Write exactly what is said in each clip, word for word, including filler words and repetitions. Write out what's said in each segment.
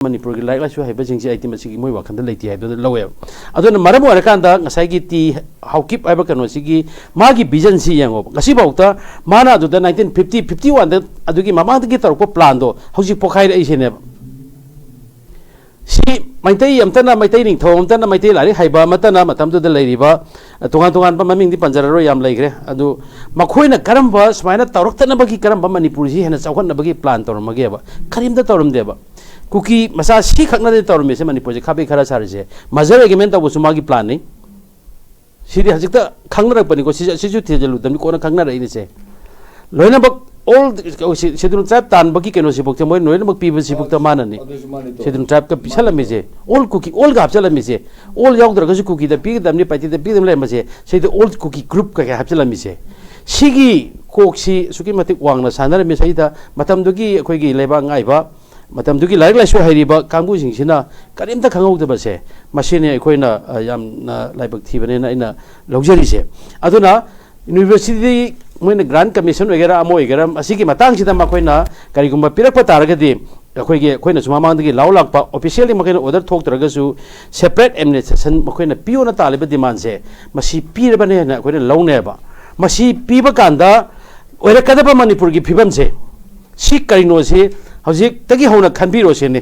ꯃꯅꯤꯄꯨꯔꯒꯤ ꯂꯥꯏꯔꯤꯛ ꯂꯥꯏꯁꯨ ꯍꯩꯕꯁꯤꯡꯁꯦ ꯑꯩꯗꯤ ꯃꯁꯤꯒꯤ ꯃꯣꯏ ꯋꯥꯈꯜꯗ ꯂꯩꯇꯦ ꯍꯥꯏꯕꯗꯨꯗ ꯂꯧꯋꯦꯕ꯫ ꯑꯗꯨꯅ ꯃꯔꯝ ꯑꯣꯏꯔꯀꯥꯟꯗ ꯉꯁꯥꯏꯒꯤ ꯇꯤ ꯍꯥꯎꯀꯤꯞ ꯍꯥꯏꯕ ꯀꯩꯅꯣꯁꯤꯒꯤ ꯃꯥꯒꯤ ꯚꯤꯖꯟꯁꯤ ꯌꯦꯡꯉꯣꯕ, ꯉꯁꯤꯐꯥꯎꯗ ꯃꯥꯅ ꯑꯗꯨꯗ ꯅꯥꯏꯟꯇꯤꯟ ꯐꯤꯐꯇꯤ ꯐꯤꯐꯇꯤ ꯋꯥꯟꯗ ꯑꯗꯨꯒꯤ ꯃꯃꯥꯡꯗꯒꯤ ꯇꯧꯔꯛꯄ ꯄ꯭ꯂꯥꯟꯗꯣ ꯍꯧꯖꯤꯛ ꯄꯣꯛꯈꯥꯏꯔꯛꯏꯁꯤꯅꯦꯕ꯫ ꯁꯤ ꯃꯩꯇꯩ ꯑꯃꯇꯅ, ꯃꯩꯇꯩ ꯅꯤꯡꯊꯧ ꯑꯃꯇꯅ, ꯃꯩꯇꯩ ꯂꯥꯏꯔꯤꯛ ꯍꯩꯕ ꯑꯃꯇꯅ ꯃꯇꯝꯗꯨꯗ ꯂꯩꯔꯤꯕ ꯇꯣꯉꯥꯟ ꯇꯣꯉꯥꯟꯕ ꯃꯃꯤꯡꯗꯤ ꯄꯟꯖꯔꯔꯣꯏ, ꯌꯥꯝ ꯂꯩꯈ꯭ꯔꯦ꯫ ꯑꯗꯨ ꯃꯈꯣꯏꯅ ꯀꯔꯝꯕ ꯁꯨꯃꯥꯏꯅ ꯇꯧꯔꯛꯇꯅꯕꯒꯤ ꯀꯔꯝꯕ ꯃꯅꯤꯄꯨꯔꯁꯤ ꯍꯦꯟꯅ ꯆꯥꯎꯈꯠꯅꯕꯒꯤ ꯄ꯭ꯂꯥꯟ ꯇꯧꯔꯝꯃꯒꯦꯕ? ꯀꯔꯤꯝꯇ ꯇꯧꯔꯝꯗꯦꯕ꯫ ꯀꯨꯀꯤ ꯃꯆꯥ ꯁꯤꯈꯛꯅꯗꯤ ꯇꯧꯔꯝꯃꯤꯁꯦ, ꯃꯅꯤꯄꯨꯔꯁꯦ ꯈꯥꯕꯩ ꯈꯔ ꯁꯥꯔꯤꯁꯦ꯫ ꯃꯖꯔ ꯑꯦꯒ꯭ꯔꯤꯃꯦꯟ ꯇꯧꯕꯁꯨ ꯃꯥꯒꯤ ꯄ꯭ꯂꯥꯟꯅꯤ꯫ ꯁꯤꯗꯤ ꯍꯧꯖꯤꯛꯇ ꯈꯪꯅꯔꯛꯄꯅꯤꯀꯣ, ꯁꯤꯁꯨ, ꯁꯤꯁꯨ ꯊꯤꯖꯤꯜꯂꯨꯗꯕꯅꯤ, ꯀꯣꯟꯅ ꯈꯪꯅꯔꯛꯏꯅꯤꯁꯦ꯫ ꯂꯣꯏꯅꯃꯛ ꯑꯣꯜ ꯁꯦꯗꯨꯜ ꯇ꯭ꯔꯥꯏꯕ ꯇꯥꯟꯕꯒꯤ ꯀꯩꯅꯣꯁꯤꯐꯥꯎꯗ ꯃꯣꯏ ꯂꯣꯏꯅꯃꯛ ꯄꯤꯕꯁꯤꯐꯥꯎꯗ ꯃꯥꯅꯅꯤ꯫ ꯑꯗꯨꯁꯨ ꯃꯥꯅꯤ ꯇꯣ꯫ ꯁꯦꯗꯨꯜ ꯇ꯭ꯔꯥꯏꯕꯀ ꯄꯤꯁꯜꯂꯝꯃꯤꯁꯦ, ꯑꯣꯜ ꯀꯨꯀꯤ, ꯑꯣꯜꯒ ꯍꯥꯞꯆꯜꯂꯝꯃꯤꯁꯦ꯫ ꯑꯣꯜ ꯌꯥꯎꯗ꯭ꯔꯒꯁꯨ ꯀꯨꯀꯤꯗ ꯄꯤꯒꯗꯕꯅꯤ, ꯄꯥꯏꯇꯤꯗ ꯄꯤꯒꯗꯕꯅꯤ ꯂꯩꯔꯝꯕꯁꯦ, ꯁꯤꯗ ꯑꯣꯜ ꯀꯨꯀꯤ ꯒ꯭ꯔꯨꯞ ꯀꯩꯀꯥ ꯍꯥꯞꯆꯜꯂꯝꯃꯤꯁꯦ꯫ ꯁꯤꯒꯤ ꯀꯣꯛꯁꯤ ꯑꯁꯨꯛꯀꯤ ꯃꯇꯤꯛ ꯋꯥꯡꯅ ꯁꯥꯟꯅꯔꯝꯃꯤ꯫ ꯁꯤꯗ ꯃꯇꯝꯗꯨꯒꯤ ꯑꯩꯈꯣꯏꯒꯤ ꯂꯩꯕꯥꯛ ꯉꯥꯛꯏꯕ, ꯃꯇꯝꯗꯨꯒꯤ ꯂꯥꯏꯔꯤꯛ ꯂꯥꯏꯁꯨ ꯍꯩꯔꯤꯕ ꯀꯥꯡꯕꯨꯁꯤꯡꯁꯤꯅ ꯀꯔꯤꯝꯇ ꯈꯪꯍꯧꯗꯕꯁꯦ, ꯃꯁꯤꯅꯤ ꯑꯩꯈꯣꯏꯅ, ꯑ, ꯌꯥꯝꯅ ꯂꯥꯏꯕꯛ ꯊꯤꯕꯅꯦꯅ ꯑꯩꯅ ꯂꯧꯖꯔꯤꯁꯦ꯫ ꯑꯗꯨꯅ ꯌꯨꯅꯤꯚꯔꯁꯤꯇꯤ ꯃꯣꯏꯅ ꯒ꯭ꯔꯥꯟ ꯀꯃꯤꯁꯟ ꯑꯣꯏꯒꯦꯔꯥ ꯑꯃ ꯑꯣꯏꯒꯦꯔꯥ, ꯑꯁꯤꯒꯤ ꯃꯇꯥꯡꯁꯤꯗ ꯃꯈꯣꯏꯅ ꯀꯔꯤꯒꯨꯝꯕ ꯄꯤꯔꯛꯄ ꯇꯥꯔꯒꯗꯤ, ꯑꯩꯈꯣꯏꯒꯤ, ꯑꯩꯈꯣꯏꯅꯁꯨ ꯃꯃꯥꯡꯗꯒꯤ ꯂꯥꯎ ꯂꯥꯛꯄ, ꯑꯣꯐꯤꯁꯤꯌꯦꯜꯂꯤ ꯃꯈꯣꯏꯅ ꯑꯣꯔꯗꯔ ꯊꯣꯛꯇ꯭ꯔꯒꯁꯨ, ꯁꯦꯄꯔꯦꯠ ꯑꯦꯗꯃꯤꯅꯤꯁꯇ꯭ꯔꯦꯁꯟ ꯃꯈꯣꯏꯅ ꯄꯤꯌꯣꯅ ꯇꯥꯜꯂꯤꯕ ꯗꯤꯃꯥꯟꯁꯦ, ꯃꯁꯤ ꯄꯤꯔꯕꯅꯦꯅ ꯑꯩꯈꯣꯏꯅ ꯂꯧꯅꯦꯕ꯫ ꯃꯁꯤ ꯄꯤꯕ ꯀꯥꯟꯗ ꯑꯣꯏꯔꯛꯀꯗꯕ ꯃꯅꯤꯄꯨꯔꯒꯤ ꯐꯤꯕꯝꯁꯦ, ꯁꯤ ꯀꯔꯤꯅꯣꯁꯤ ꯍꯧꯖꯤꯛꯇꯒꯤ ꯍꯧꯅ ꯈꯟꯕꯤꯔꯣ ꯁꯤꯅꯤ꯫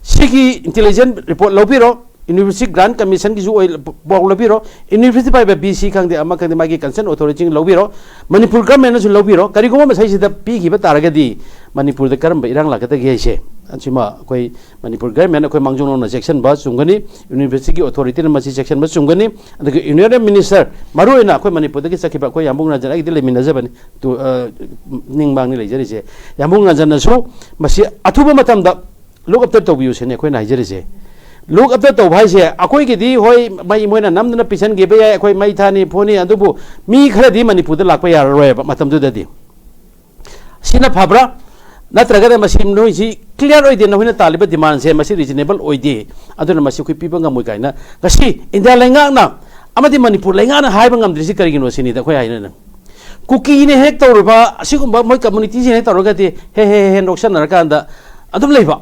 ꯁꯤꯒꯤ ꯏꯟꯇꯦꯂꯤꯖꯦꯟ ꯔꯤꯄꯣꯔꯠ ꯂꯧꯕꯤꯔꯣ, ꯌꯨꯅꯤꯚꯔꯁꯤꯇꯤ ꯒ꯭ꯔꯥꯟ ꯀꯃꯤꯁꯟꯒꯤꯁꯨ ꯑꯣꯏ, ꯄꯥꯎ ꯂꯧꯕꯤꯔꯣ, ꯌꯨꯅꯤꯚꯔꯁꯤꯇꯤ ꯄꯥꯏꯕ ꯕꯤ ꯁꯤ ꯈꯪꯗꯦ, ꯑꯃ ꯈꯪꯗꯦ, ꯃꯥꯒꯤ ꯀꯟꯁꯔꯟ ꯑꯣꯊꯣꯔꯤꯇꯤꯁꯤꯡ ꯂꯧꯕꯤꯔꯣ, ꯃꯅꯤꯄꯨꯔ ꯒꯔꯃꯦꯟꯅꯁꯨ ꯂꯧꯕꯤꯔꯣ꯫ ꯀꯔꯤꯒꯨꯝꯕ ꯃꯁꯤꯁꯤꯗ ꯄꯤꯈꯤꯕ ꯇꯥꯔꯒꯗꯤ ꯃꯅꯤꯄꯨꯔꯗ ꯀꯔꯝꯕ ꯏꯔꯥꯡ ꯂꯥꯛꯀꯗꯒꯦ ꯍꯥꯏꯁꯦ, ꯑꯁꯤꯃ ꯑꯩꯈꯣꯏ ꯃꯅꯤꯄꯨꯔ ꯒꯔꯃꯦꯟ, ꯑꯩꯈꯣꯏ ꯃꯥꯡꯖꯧꯅꯅ ꯆꯦꯛꯁꯤꯟꯕ ꯆꯨꯝꯒꯅꯤ, ꯌꯨꯅꯤꯚꯔꯁꯤꯇꯤꯒꯤ ꯑꯣꯊꯣꯔꯤꯇꯤꯅ ꯃꯁꯤ ꯆꯦꯛꯁꯤꯟꯕ ꯆꯨꯝꯒꯅꯤ꯫ ꯑꯗꯨꯒ ꯌꯨꯅꯤꯌꯟ ꯃꯤꯅꯤꯁꯇꯔ, ꯃꯔꯨꯑꯣꯏꯅ ꯑꯩꯈꯣꯏ ꯃꯅꯤꯄꯨꯔꯗꯒꯤ ꯆꯠꯈꯤꯕ ꯑꯩꯈꯣꯏ ꯌꯥꯝꯕꯨꯡ ꯔꯟꯖꯟ, ꯑꯩꯒꯤꯗꯤ ꯂꯩꯃꯤꯟꯅꯖꯕꯅꯤ, ꯇꯨ-, ꯑ, ꯅꯤꯡꯃꯥꯡꯅꯤ ꯂꯩꯖꯔꯤꯁꯦ, ꯌꯥꯝꯕꯨꯡ ꯔꯟꯖꯟꯅꯁꯨ ꯃꯁꯤ ꯑꯊꯨꯕ ꯃꯇꯝꯗ ꯂꯨꯛ ꯑꯞꯇ ꯇꯧꯕꯤꯌꯨ ꯁꯤꯅꯤ ꯑꯩꯈꯣꯏꯅ ꯍꯥꯏꯖꯔꯤꯁꯦ꯫ ꯂꯨꯛ ꯑꯞꯇ ꯇꯧꯕ ꯍꯥꯏꯁꯦ, ꯑꯩꯈꯣꯏꯒꯤꯗꯤ ꯍꯣꯏ, ꯃꯩ ꯃꯣꯏꯅ ꯅꯝꯗꯅ ꯄꯤꯁꯟꯈꯤꯕ ꯌꯥꯏ, ꯑꯩꯈꯣꯏ ꯃꯩ ꯊꯥꯅꯤ ꯐꯣꯅꯤ, ꯑꯗꯨꯕꯨ ꯃꯤ ꯈꯔꯗꯤ ꯃꯅꯤꯄꯨꯔꯗ ꯂꯥꯛꯄ ꯌꯥꯔꯔꯣꯏꯕ ꯃꯇꯝꯗꯨꯗꯗꯤ꯫ ꯁꯤꯅ ꯐꯕ꯭ꯔꯥ? ꯅꯠꯇ꯭ꯔꯒꯅ ꯃꯁꯤ ꯅꯣꯏꯁꯤ ꯀ꯭ꯂꯤꯌꯥꯔ ꯑꯣꯏꯗꯦ, ꯅꯈꯣꯏꯅ ꯇꯥꯜꯂꯤꯕ ꯗꯤꯃꯥꯟꯁꯦ ꯃꯁꯤ ꯔꯤꯖꯅꯦꯕꯜ ꯑꯣꯏꯗꯦ, ꯑꯗꯨꯅ ꯃꯁꯤ ꯑꯩꯈꯣꯏ ꯄꯤꯕ ꯉꯝꯃꯣꯏ ꯀꯥꯏꯅ ꯉꯁꯤ ꯏꯟꯗꯤꯌꯥ ꯂꯩꯉꯥꯛꯅ ꯑꯃꯗꯤ ꯃꯅꯤꯄꯨꯔ ꯂꯩꯉꯥꯛꯅ ꯍꯥꯏꯕ ꯉꯝꯗ꯭ꯔꯤꯁꯤ ꯀꯔꯤꯒꯤꯅꯣ ꯁꯤꯅꯤꯗ ꯑꯩꯈꯣꯏ ꯍꯥꯏꯅꯅ꯫ ꯀꯨꯀꯤꯅ ꯍꯦꯛ ꯇꯧꯔꯨꯕ, ꯑꯁꯤꯒꯨꯝꯕ ꯃꯣꯏ ꯀꯝꯃꯨꯅꯤꯇꯤꯁꯤꯅ ꯍꯦꯛ ꯇꯧꯔꯒꯗꯤ ꯍꯦ ꯍꯦ ꯍꯦ ꯅꯣꯛꯁꯟꯅꯔꯀꯥꯟꯗ ꯑꯗꯨꯝ ꯂꯩꯕ꯫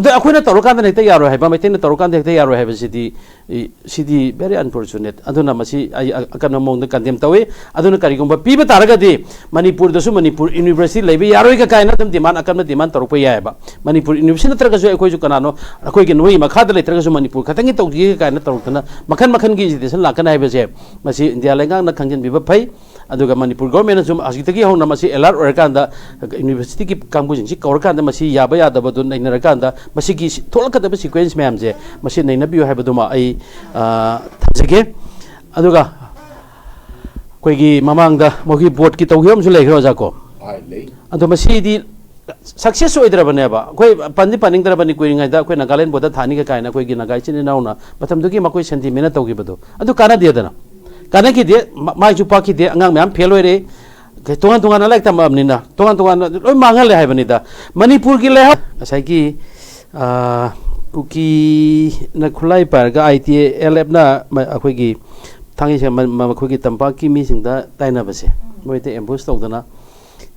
ꯑꯗꯣ ꯑꯩꯈꯣꯏꯅ ꯇꯧꯔꯀꯥꯟꯗ ꯍꯦꯛꯇ ꯌꯥꯔꯣꯏ ꯍꯥꯏꯕ, ꯃꯩꯇꯩꯅ ꯇꯧꯔꯀꯥꯟꯗ ꯍꯦꯛꯇ ꯌꯥꯔꯣꯏ ꯍꯥꯏꯕꯁꯤꯗꯤ, ꯏ, ꯁꯤꯗꯤ very unfortunate꯫ ꯑꯗꯨꯅ ꯃꯁꯤ ꯑꯩ ꯑ-, ꯑꯀꯟꯕ ꯃꯑꯣꯡꯗ condemn ꯇꯧꯏ꯫ ꯑꯗꯨꯅ ꯀꯔꯤꯒꯨꯝꯕ ꯄꯤꯕ ꯇꯥꯔꯒꯗꯤ ꯃꯅꯤꯄꯨꯔꯗꯁꯨ ꯃꯅꯤꯄꯨꯔ university ꯂꯩꯕ ꯌꯥꯔꯣꯏꯒ ꯀꯥꯏꯅ ꯑꯗꯨꯝ demand, ꯑꯀꯟꯕ demand ꯇꯧꯔꯛꯄ ꯌꯥꯏꯑꯕ꯫ ꯃꯅꯤꯄꯨꯔ university ꯅꯠꯇ꯭ꯔꯒꯁꯨ ꯑꯩꯈꯣꯏꯁꯨ ꯀꯅꯥꯅꯣ, ꯑꯩꯈꯣꯏꯒꯤ ꯅꯣꯏꯒꯤ ꯃꯈꯥꯗ ꯂꯩꯇ꯭ꯔꯒꯁꯨ ꯃꯅꯤꯄꯨꯔ ꯈꯛꯇꯪꯒꯤ ꯇꯧꯁꯤꯒꯦ ꯀꯥꯏꯅ ꯇꯧꯔꯛꯇꯅ ꯃꯈꯟ ꯃꯈꯟꯒꯤ agitation ꯂꯥꯛꯀꯅꯤ ꯍꯥꯏꯕꯁꯦ ꯃꯁꯤ ꯏꯟꯗꯤꯌꯥ ꯂꯩꯉꯥꯛꯅ ꯈꯪꯖꯤꯟꯕꯤꯕ ꯐꯩ꯫ ꯑꯗꯨꯒ ꯃꯅꯤꯄꯨꯔ government ꯅꯁꯨ ꯍꯧꯖꯤꯛꯇꯒꯤ ꯍꯧꯅ ꯃꯁꯤ alert ꯑꯣꯏꯔꯀꯥꯟꯗ, university ꯒꯤ ꯀꯥꯡꯕꯨꯁꯤꯡꯁꯤ ꯀꯧꯔꯀꯥꯟꯗ ꯃꯁꯤ ꯌꯥꯕ ꯌꯥꯗꯕꯗꯨ ꯅꯩꯅꯔꯀꯥꯟꯗ ꯃꯁꯤꯒꯤ ꯁꯤ-, ꯊꯣꯛꯂꯛꯀꯗꯕ sequence ꯃꯌꯥꯝꯁꯦ ꯃꯁꯤ ꯅꯩꯅꯕꯤꯌꯨ ꯍꯥꯏꯕꯗꯨꯃ ꯑꯩ, ꯑ, ꯊꯝꯖꯒꯦ꯫ ꯑꯗꯨꯒ ꯑꯩꯈꯣꯏꯒꯤ ꯃꯃꯥꯡꯗ ꯃꯈꯣꯏꯒꯤ board ꯀꯤ ꯇꯧꯈꯤꯕ ꯑꯃꯁꯨ ꯂꯩꯈ꯭ꯔꯦ, ꯑꯣꯖꯥ ꯀꯣ? ꯍꯣꯏ, ꯂꯩ꯫ ꯑꯗꯣ ꯃꯁꯤꯗꯤ success ꯑꯣꯏꯗ꯭ꯔꯕꯅꯦꯕ꯫ ꯑꯩꯈꯣꯏ ꯄꯟꯗꯤ ꯄꯟꯅꯤꯡꯗ꯭ꯔꯕꯅꯤ, ꯀꯨꯏꯔꯤꯉꯩꯗ ꯑꯩꯈꯣꯏ ꯅꯥꯒꯥꯂꯦꯟ board ꯇ ꯊꯥꯅꯤꯒ ꯀꯥꯏꯅ ꯑꯩꯈꯣꯏꯒꯤ ꯅꯥꯒꯥ ꯏꯆꯤꯟ ꯏꯅꯥꯎꯅ ꯃꯇꯝꯗꯨꯒꯤ ꯃꯈꯣꯏ sentiment ꯅ ꯇꯧꯈꯤꯕꯗꯣ꯫ ꯑꯗꯨ ꯀꯥꯟꯅꯗꯦꯗꯅ꯫ ꯀꯥꯟꯅꯈꯤꯗꯦ, ꯃ-, ꯃꯥꯏꯁꯨ ꯄꯥꯛꯈꯤꯗꯦ, ꯑꯉꯥꯡ ꯃꯌꯥꯝ fail ꯑꯣꯏꯔꯦ꯫ ꯇꯣꯉꯥꯟ ꯇꯣꯉꯥꯟꯅ ꯂꯥꯏꯔꯤꯛ ꯇꯝꯃꯛꯑꯕꯅꯤꯅ ꯇꯣꯉꯥꯟ ꯇꯣꯉꯥꯟꯅ ꯂꯣꯏ ꯃꯥꯡꯍꯜꯂꯦ ꯍꯥꯏꯕꯅꯤꯗ꯫ ꯃꯅꯤꯄꯨꯔꯒꯤ ꯂꯩꯍꯥꯎ ꯉꯁꯥꯏꯒꯤ, ꯑ, ꯀꯨꯀꯤꯅ ꯈꯨꯠꯂꯥꯏ ꯄꯥꯏꯔꯒ I T L F ꯅ ꯃ-, ꯑꯩꯈꯣꯏꯒꯤ ꯊꯥꯡꯒꯩꯁꯦꯡ ꯃ-, ꯃ-, ꯑꯩꯈꯣꯏꯒꯤ ꯇꯝꯄꯥꯛꯀꯤ ꯃꯤꯁꯤꯡꯗ ꯇꯥꯏꯅꯕꯁꯦ, ꯃꯣꯏꯗ ambush ꯇꯧꯗꯅ,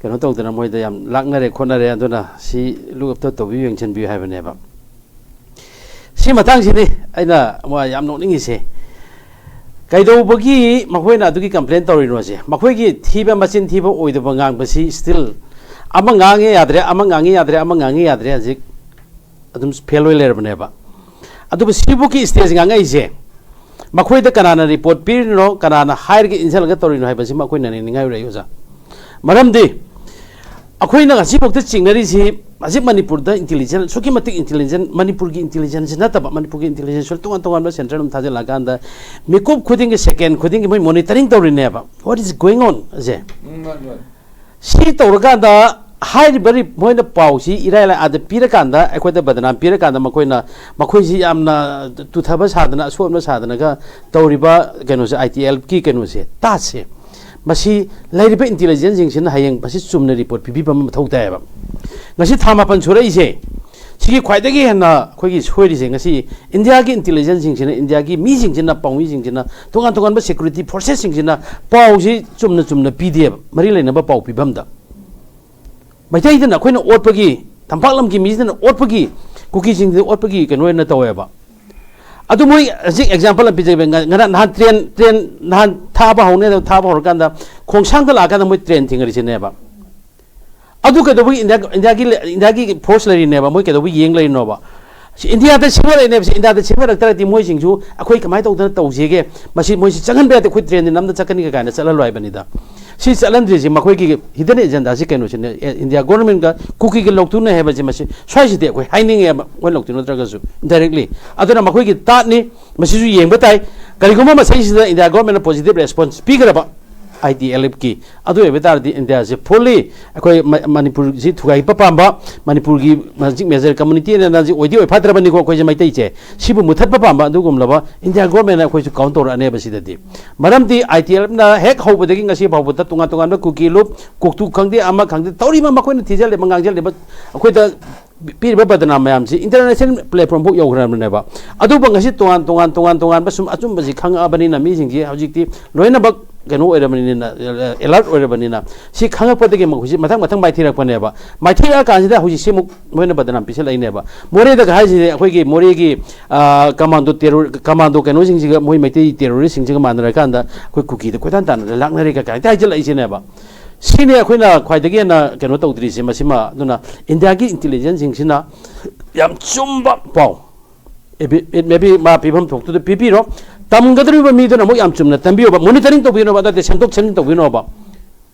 ꯀꯩꯅꯣ ꯇꯧꯗꯅ ꯃꯣꯏꯗ ꯌꯥꯝ ꯂꯥꯛꯅꯔꯦ ꯈꯣꯠꯅꯔꯦ꯫ ꯑꯗꯨꯅ ꯁꯤ look up ꯇꯧꯕꯤꯌꯨ, ꯌꯦꯡꯁꯤꯟꯕꯤꯌꯨ ꯍꯥꯏꯕꯅꯦꯕ꯫ ꯁꯤ ꯃꯇꯥꯡꯁꯤꯅꯤ ꯑꯩꯅ ꯃ-, ꯌꯥꯝ ꯅꯣꯛꯅꯤꯡꯉꯤꯁꯦ꯫ ꯀꯩꯗꯧꯕꯒꯤ ꯃꯈꯣꯏꯅ ꯑꯗꯨꯒꯤ complain ꯇꯧꯔꯤꯅꯣꯁꯦ? ꯃꯈꯣꯏꯒꯤ ꯊꯤꯕ, ꯃꯆꯤꯟ ꯊꯤꯕ, ꯑꯣꯏꯗꯕ ꯉꯥꯡꯕꯁꯤ still ꯑꯃ ꯉꯥꯡꯉꯦ ꯌꯥꯗ꯭ꯔꯦ, ꯑꯃ ꯉꯥꯡꯉꯦ ꯌꯥꯗ꯭ꯔꯦ, ꯑꯃ ꯉꯥꯡꯉꯦ ꯌꯥꯗ꯭ꯔꯦ, ꯍꯧꯖꯤꯛ ꯑꯗꯨꯝ fail ꯑꯣꯏ ꯂꯩꯔꯕꯅꯦꯕ꯫ ꯑꯗꯨꯕꯨ ꯁꯤꯕꯨꯛꯀꯤ stage ꯉꯥꯡꯉꯛꯏꯁꯦ, ꯃꯈꯣꯏꯗ ꯀꯅꯥꯅ report ꯄꯤꯔꯤꯅꯣ, ꯀꯅꯥꯅ ꯍꯥꯏꯔꯒ ꯏꯟꯁꯤꯜꯂꯒ ꯇꯧꯔꯤꯅꯣ ꯍꯥꯏꯕꯁꯤꯃ ꯑꯩꯈꯣꯏ ꯅꯩꯅꯅꯤꯡꯉꯥꯏ ꯑꯣꯏꯔꯛꯏ, ꯑꯣꯖꯥ꯫ ꯃꯔꯝꯗꯤ ꯑꯩꯈꯣꯏꯅ ꯉꯁꯤꯐꯥꯎꯗ ꯆꯤꯡꯅꯔꯤꯁꯤ, ꯍꯧꯖꯤꯛ ꯃꯅꯤꯄꯨꯔꯗ intelligence, ꯑꯁꯨꯛꯀꯤ ꯃꯇꯤꯛ intelligence, ꯃꯅꯤꯄꯨꯔꯒꯤ intelligence ꯅꯠꯇꯕ, ꯃꯅꯤꯄꯨꯔꯒꯤ intelligence ꯇꯣꯉꯥꯟ ꯇꯣꯉꯥꯟꯕ central ꯑꯃ ꯊꯥꯖꯤꯜꯂꯛꯑꯀꯥꯟꯗ ꯃꯤꯀꯨꯞ ꯈꯨꯗꯤꯡꯒꯤ, second ꯈꯨꯗꯤꯡꯒꯤ ꯃꯣꯏ monitoring ꯇꯧꯔꯤꯅꯦꯕ꯫ What is going on ꯁꯦ? ꯎꯝ, ꯃꯥꯅꯤ, ꯃꯥꯅꯤ꯫ ꯁꯤ ꯇꯧꯔꯀꯥꯟꯗ ꯍꯥꯏꯔꯤꯕ ꯔꯤ-, ꯃꯣꯏꯅ ꯄꯥꯎꯁꯤ ꯏꯔꯥꯏ ꯂꯥꯏ ꯑꯥꯗ ꯄꯤꯔꯀꯥꯟꯗ ꯑꯩꯈꯣꯏꯗ ꯕꯗꯅꯥꯝ ꯄꯤꯔꯀꯥꯟꯗ ꯃꯈꯣꯏꯅ, ꯃꯈꯣꯏꯁꯤ ꯌꯥꯝꯅ ꯇꯨꯊꯕ ꯁꯥꯗꯅ, ꯑꯁꯣꯟꯕ ꯁꯥꯗꯅꯒ ꯇꯧꯔꯤꯕ ꯀꯩꯅꯣꯁꯦ, I T L ꯀꯤ ꯀꯩꯅꯣꯁꯦ, ꯇꯥꯠꯁꯦ, ꯃꯁꯤ ꯂꯩꯔꯤꯕ intelligence ꯁꯤꯡꯁꯤꯅ ꯍꯌꯦꯡ ꯃꯁꯤ ꯆꯨꯝꯅ report ꯄꯤꯕꯤꯕ ꯑꯃ ꯃꯊꯧ ꯇꯥꯏꯌꯦꯕ꯫ ꯉꯁꯤ ꯊꯥ ꯃꯥꯄꯟ ꯁꯨꯔꯛꯏꯁꯦ, ꯁꯤꯒꯤ ꯈ꯭ꯋꯥꯏꯗꯒꯤ ꯍꯦꯟꯅ ꯑꯩꯈꯣꯏꯒꯤ ꯁꯣꯏꯔꯤꯁꯦ, ꯉꯁꯤ ꯏꯟꯗꯤꯌꯥꯒꯤ intelligence ꯁꯤꯡꯁꯤꯅ, ꯏꯟꯗꯤꯌꯥꯒꯤ ꯃꯤꯁꯤꯡꯁꯤꯅ, ꯄꯥꯎꯃꯤꯁꯤꯡꯁꯤꯅ, ꯇꯣꯉꯥꯟ ꯇꯣꯉꯥꯟꯕ security forces ꯁꯤꯡꯁꯤꯅ ꯄꯥꯎꯁꯤ ꯆꯨꯝꯅ ꯆꯨꯝꯅ ꯄꯤꯗꯦꯕ, ꯃꯔꯤ ꯂꯩꯅꯕ ꯄꯥꯎ ꯄꯤꯐꯝꯗ꯫ ꯃꯩꯇꯩꯗꯅ ꯑꯩꯈꯣꯏꯅ ꯑꯣꯠꯄꯒꯤ, ꯇꯝꯄꯥꯛ ꯂꯝꯒꯤ ꯃꯤꯁꯤꯅ ꯑꯣꯠꯄꯒꯤ ꯀꯨꯀꯤꯁꯤꯡꯗꯨ ꯑꯣꯠꯄꯒꯤ ꯀꯩꯅꯣ ꯑꯣꯏꯅ ꯇꯧꯋꯦꯕ꯫ ꯑꯗꯨ ꯃꯣꯏ ꯍꯧꯖꯤꯛ ꯑꯦꯛꯖꯥꯝꯄꯜ ꯑꯃ ꯄꯤꯖꯒꯦ꯫ ꯉ- ꯉꯔꯥꯡ ꯅꯍꯥꯟ ꯇ꯭ꯔꯦꯟ ꯇ꯭ꯔꯦꯟ ꯅꯍꯥꯟ ꯊꯥꯕ ꯍꯧꯅꯦ꯫ ꯊꯥꯕ ꯍꯧꯔꯀꯥꯟꯗ ꯈꯣꯡꯁꯥꯡꯗ ꯂꯥꯛꯑꯀꯥꯟꯗ ꯃꯣꯏ ꯇ꯭ꯔꯦꯟ ꯊꯤꯡꯉꯔꯤꯁꯤꯅꯦꯕ꯫ ꯑꯗꯨ ꯀꯩꯗꯧꯕꯒꯤ ꯏꯟꯗꯤꯌꯥ ꯏꯟꯗꯤꯌꯥꯒꯤ ꯏꯟꯗꯤꯌꯥꯒꯤ ꯐꯣꯔꯁ ꯂꯩꯔꯤꯅꯦꯕ? ꯃꯣꯏ ꯀꯩꯗꯧꯕꯒꯤ ꯌꯦꯡ ꯂꯩꯔꯤꯅꯣꯕ? ꯁꯤ ꯏꯟꯗꯤꯌꯥꯗ ꯁꯦꯝꯒꯠꯂꯛꯏꯅꯦꯕ꯫ ꯁꯤ ꯏꯟꯗꯤꯌꯥꯗ ꯁꯦꯝꯒꯠꯂꯛꯇ꯭ꯔꯗꯤ ꯃꯣꯏꯁꯤꯡꯁꯨ ꯑꯩꯈꯣꯏ ꯀꯃꯥꯏꯅ ꯇꯧꯗꯅ ꯇꯧꯁꯤꯒꯦ? ꯃꯁꯤ ꯃꯣꯏꯁꯤ ꯆꯪꯍꯟꯕ ꯌꯥꯗꯦ꯫ ꯑꯩꯈꯣꯏ ꯇ꯭ꯔꯦꯟꯗꯤ ꯅꯝꯗ ꯆꯠꯀꯅꯤꯒ ꯀꯥꯏꯅ ꯆꯠꯍꯜꯂꯣ ꯍꯥꯏꯕꯅꯤꯗ꯫ ꯁꯤ ꯆꯠꯍꯟꯗ꯭ꯔꯤꯁꯤ ꯃꯈꯣꯏꯒꯤ ꯍꯤꯗꯟ ꯑꯦꯖꯦꯟꯗꯥꯁꯤ ꯀꯩꯅꯣꯁꯤꯅꯦ꯫ ꯑꯦ, ꯏꯟꯗꯤꯌꯥ ꯒꯣꯔꯃꯦꯟꯒ ꯀꯨꯀꯤꯒ ꯂꯧꯊꯣꯛꯅꯩ ꯍꯥꯏꯕꯁꯤ ꯃꯁꯤ ꯁ꯭ꯋꯥꯏꯁꯤꯗꯤ ꯑꯩꯈꯣꯏ ꯍꯥꯏꯅꯤꯡꯉꯦꯕ, ꯃꯣꯏ ꯂꯧꯊꯣꯛꯅꯗ꯭ꯔꯒꯁꯨ ꯏꯟꯗꯥꯏꯔꯦꯛꯂꯤ꯫ ꯑꯗꯨꯅ ꯃꯈꯣꯏꯒꯤ ꯇꯥꯠꯅꯤ꯫ ꯃꯁꯤꯁꯨ ꯌꯦꯡꯕ ꯇꯥꯏ꯫ ꯀꯔꯤꯒꯨꯝꯕ ꯃꯁꯤꯁꯤꯗ ꯏꯟꯗꯤꯌꯥ ꯒꯣꯔꯃꯦꯟꯅ ꯄꯣꯖꯤꯇꯤꯚ ꯔꯦꯁꯄꯣꯟꯁ ꯄꯤꯈ꯭ꯔꯕ, ꯑꯥꯏ ꯇꯤ ꯑꯦꯜ ꯑꯦꯐꯀꯤ, ꯑꯗꯨ ꯑꯣꯏꯕ ꯇꯥꯔꯗꯤ ꯏꯟꯗꯤꯌꯥꯁꯦ ꯐꯨꯜꯂꯤ ꯑꯩꯈꯣꯏ ꯃ- ꯃꯅꯤꯄꯨꯔꯁꯤ ꯊꯨꯒꯥꯏꯕ ꯄꯥꯝꯕ, ꯃꯅꯤꯄꯨꯔꯒꯤ ꯍꯧꯖꯤꯛ ꯃꯦꯖꯔ ꯀꯝꯃꯨꯅꯤꯇꯤꯅ ꯍꯧꯖꯤꯛ ꯑꯣꯏꯗꯤ ꯑꯣꯏ ꯐꯠꯇ꯭ꯔꯕꯅꯤꯀꯣ, ꯑꯩꯈꯣꯏꯁꯦ ꯃꯩꯇꯩꯁꯦ꯫ ꯁꯤꯕꯨ ꯃꯨꯊꯠꯄ ꯄꯥꯝꯕ ꯑꯗꯨꯒꯨꯝꯂꯕ ꯏꯟꯗꯤꯌꯥ ꯒꯣꯔꯃꯦꯟꯅ ꯑꯩꯈꯣꯏꯁꯨ ꯀꯥꯎꯟ ꯇꯧꯔꯛꯑꯅꯦꯕ ꯁꯤꯗꯗꯤ꯫ ꯃꯔꯝꯗꯤ ꯑꯥꯏ ꯇꯤ ꯑꯦꯜ ꯑꯦꯐꯅ ꯍꯦꯛ ꯍꯧꯕꯗꯒꯤ ꯉꯁꯤ ꯐꯥꯎꯕꯗ ꯇꯣꯉꯥꯟ ꯇꯣꯉꯥꯟꯕ ꯀꯨꯀꯤ ꯂꯨꯞ, ꯀꯣꯛꯇꯨ ꯈꯪꯗꯦ, ꯑꯃ ꯈꯪꯗꯦ, ꯇꯧꯔꯤꯕ ꯃꯈꯣꯏꯅ ꯊꯤꯖꯜꯂꯤꯕ ꯉꯥꯡꯁꯤꯜꯂꯤꯕ ꯑꯩꯈꯣꯏꯗ ꯄꯤꯔꯤꯕ ꯕꯗꯅꯥꯝ ꯃꯌꯥꯝꯁꯤ ꯏꯟꯇꯔꯅꯦꯁꯅꯦꯜ ꯄ꯭ꯂꯦꯠꯐꯣꯝ ꯐꯥꯎ ꯌꯧꯈ꯭ꯔꯕꯅꯦꯕ꯫ ꯑꯗꯨꯕꯨ ꯉꯁꯤ ꯇꯣꯉꯥꯟ ꯇꯣꯉꯥꯟ ꯇꯣꯉꯥꯟ ꯇꯣꯉꯥꯟꯕ ꯁꯨꯝ ꯑꯆꯨꯝꯕꯁꯤ ꯈꯪꯉꯛꯑꯕꯅꯤꯅ ꯃꯤꯁꯤꯡꯁꯤ ꯍꯧꯖꯤꯛꯇꯤ ꯂꯣꯏꯅꯃꯛ ꯀꯩꯅꯣ ꯑꯣꯏꯔꯕꯅꯤꯅ, ꯑꯦꯂꯔꯠ ꯑꯣꯏꯔꯕꯅꯤꯅ, ꯁꯤ ꯈꯪꯉꯛꯄꯗꯒꯤ ꯑꯃꯨꯛ ꯍꯧꯖꯤꯛ ꯃꯊꯪ ꯃꯊꯪ ꯃꯥꯏꯊꯤꯔꯛꯄꯅꯦꯕ꯫ ꯃꯥꯏꯊꯤꯔꯛꯑꯀꯥꯟꯁꯤꯗ ꯍꯧꯖꯤꯛꯁꯤ ꯑꯃꯨꯛ ꯃꯣꯏꯅ ꯕꯗꯅꯥꯝ ꯄꯤꯁꯜꯂꯛꯏꯅꯦꯕ꯫ ꯃꯣꯔꯦꯗꯒ ꯍꯥꯏꯁꯤꯗꯤ ꯑꯩꯈꯣꯏꯒꯤ ꯃꯣꯔꯦꯒꯤ, ꯑꯥ, ꯀꯃꯥꯟꯗꯣ ꯇꯦꯔꯣ ꯀꯃꯥꯟꯗꯣ ꯀꯩꯅꯣꯁꯤꯡꯁꯤꯒ ꯃꯣꯏ ꯃꯩꯇꯩ ꯇꯦꯔꯣꯔꯤꯁꯁꯤꯡꯁꯤꯒ ꯃꯥꯟꯅꯔꯀꯥꯟꯗ ꯑꯩꯈꯣꯏ ꯀꯨꯀꯤꯗ ꯀꯣꯏꯇꯥꯟ ꯇꯥꯟꯅꯗꯅ ꯂꯥꯛꯅꯔꯦꯒ ꯀꯥꯏꯅ ꯍꯥꯏꯖꯜꯂꯛꯏꯁꯤꯅꯦꯕ꯫ ꯁꯤꯅꯤ ꯑꯩꯈꯣꯏꯅ ꯈ꯭ꯋꯥꯏꯗꯒꯤ ꯍꯦꯟꯅ ꯀꯩꯅꯣ ꯇꯧꯗ꯭ꯔꯤꯁꯦ꯫ ꯃꯁꯤꯃ ꯑꯗꯨꯅ ꯏꯟꯗꯤꯌꯥꯒꯤ ꯏꯟꯇꯦꯂꯤꯖꯦꯟꯁꯁꯤꯡꯁꯤꯅ ꯌꯥꯝ ꯆꯨꯝꯕ ꯄꯥꯎ, maybe ꯃꯥ ꯄꯤꯐꯝ ꯊꯣꯛꯇꯨꯗ ꯄꯤꯕꯤꯔꯣ꯫ ꯇꯝꯒꯗꯧꯔꯤꯕ ꯃꯤꯗꯨꯅ ꯑꯃꯨꯛ ꯌꯥꯝ ꯆꯨꯝꯅ ꯇꯝꯕꯤꯌꯣꯕ, ꯃꯣꯅꯤꯇꯔꯤꯡ ꯇꯧꯕꯤꯅꯣꯕ, ꯑꯗꯨꯗꯤ ꯁꯦꯝꯗꯣꯛ ꯁꯦꯝꯖꯤꯟ ꯇꯧꯕꯤꯅꯣꯕ꯫